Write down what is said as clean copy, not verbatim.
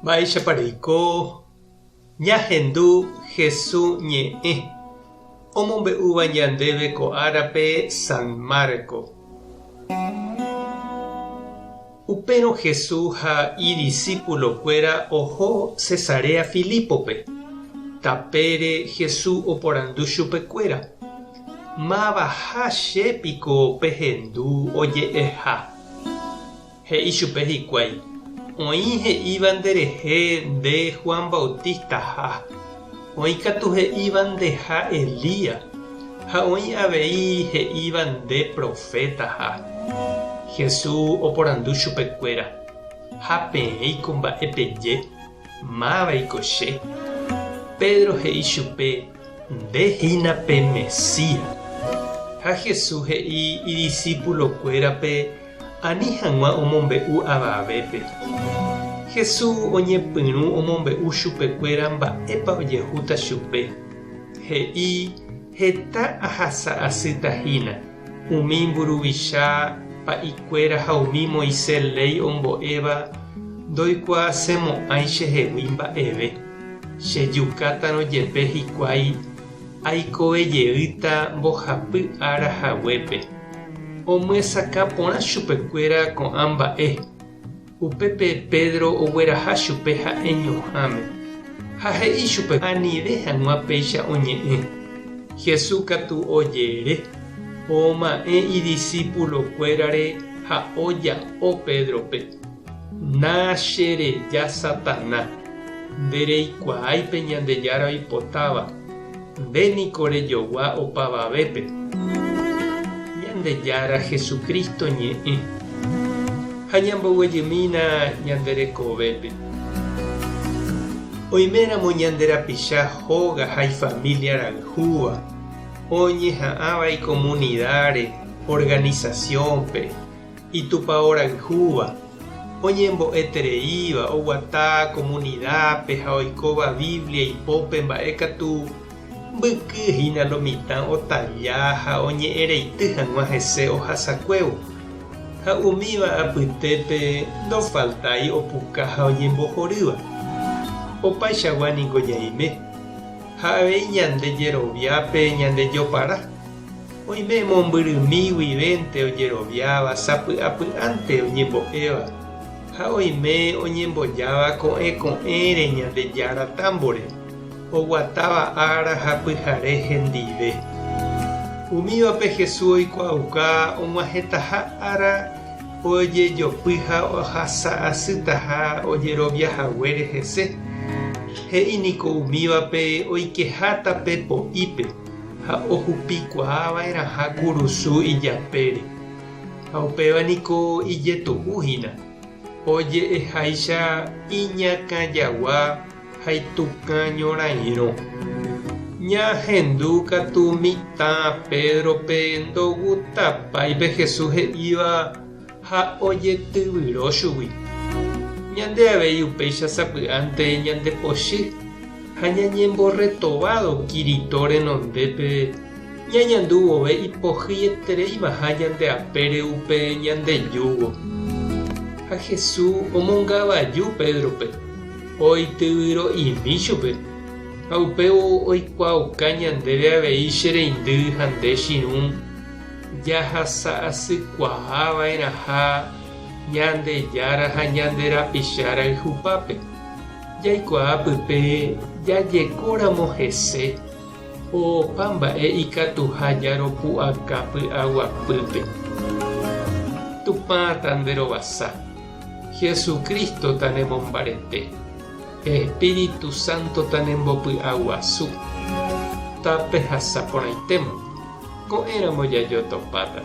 Mba'éichapa reiko ñahendu Hesu ñe'ẽ omombe'úva ñandéve ko árape San Marco. Upérõ Hesu ha idisípulokuéra oho Cesarea Filípope. Tapére Hesu oporandu chupekuéra, Mavaha che piko pehendu oje'eha? He'i chupe hikuái, Oĩ he'íva nderehe nde Juan Bautistaha, oĩ katu he'íva ndeha Elías, ha oĩ avei he'íva nde profetaha. Jesús oporandu chupekuéra, Ha peẽiko mba'e peje, mávaiko che? Pedro he'i chupe, Nde hína pe Mesías. Ha Jesús he'i idisípulokuérape Ani hag̃ua omombe'u avavépe. Jesús oñepyrũ omombe'u chupekuéra mba'épa ojehúta chupe. He'i, Heta ahasa asýta hína, umi mburuvicha, pa'ikuéra ha umi Moisés léi ombo'éva ndoikuaasemo'ãi chehegui mba'eve. Chejukátarõ jepe hikuái, Aikove jeýta mbohapy ára haguépe. Omyesakã porã chupekuéra ko'ã mba'e. Upépe Pedro ogueraha chupe ha'eñoháme, ha he'i chupe anive hag̃ua péicha oñe'ẽ. Jesús katu ojere, oma'ẽ idisípulokuérare ha oja'o Pédrope, Na che reja Satana, nde reikuaái pe Ñandejára oipotáva, nde niko rejogua opavavépe. Ñandejára Jesucristo ñe'ẽ, ha ñamboguejymína ñande rekovépe. Oiméramo ñande rapicha hóga ha ifamilia rayhúva, oñeha'ãva ikomunidáre, organización-pe, Itupao rayhúva, oñembo'etereíva, oguata komunidápe ha oikóva Biblia ipópe mba'e katu mbyky hína lo mitã otalla ha oñe'ẽreity hag̃ua hese ohasakuévo. Ha umíva apytépe ndofaltái opuka ha oñembohorýva. Opaichagua ningo ñaime, ha avei ñande jeroviápe ñande jopara. Oime mombyrymi guivénte ojeroviáva, sapy'apy'ánte oñembo'éva, ha oime oñembojáva ko'ẽ ko'ẽre Ñandejára támbore, oguatáva ára ha pyhare hendive. Umívape Jesús oikuaauka og̃uahẽtaha ára ojejopy ha ohasa asytaha ojerovia haguére hese. He'i niko umívape oikeha tape po'ípe. Ha ohupikuaa va'erãha kurusu ijapére. Ha upéva niko ijetu'u hína, oje'eháicha iñakãjagua ha itukã ñorairõ. Ñahendu katu mitã Pédrope ndogustapái pe Jesús he'íva ha ojetyvyro chugui. Ñande avei upéicha sapy'ánte ñandepochy ha ñañemborretovádo Kirito renondépe ñañandu vove ipohyietereimaha ñande apére upe ñande júgo. Ha Jesús omongavaju Pédrope, oityvyro'imi chupe, ha upévo oikuaauka ñandéve avei che reindy ha nde chirũ jahasa asykuaa va'erãha Ñandejára ha ñande rapicha rayhupápe. Jaikuaa pype jajekóramo hese opa mba'e ikatuha jaropu'aka py'aguapýpe. Tupã tanderovasa, Jesucristo tanemombarete, Espíritu Santo tanembopy'aguasu. Tapehasa porãitéma, ko'ẽramo jajotopáta.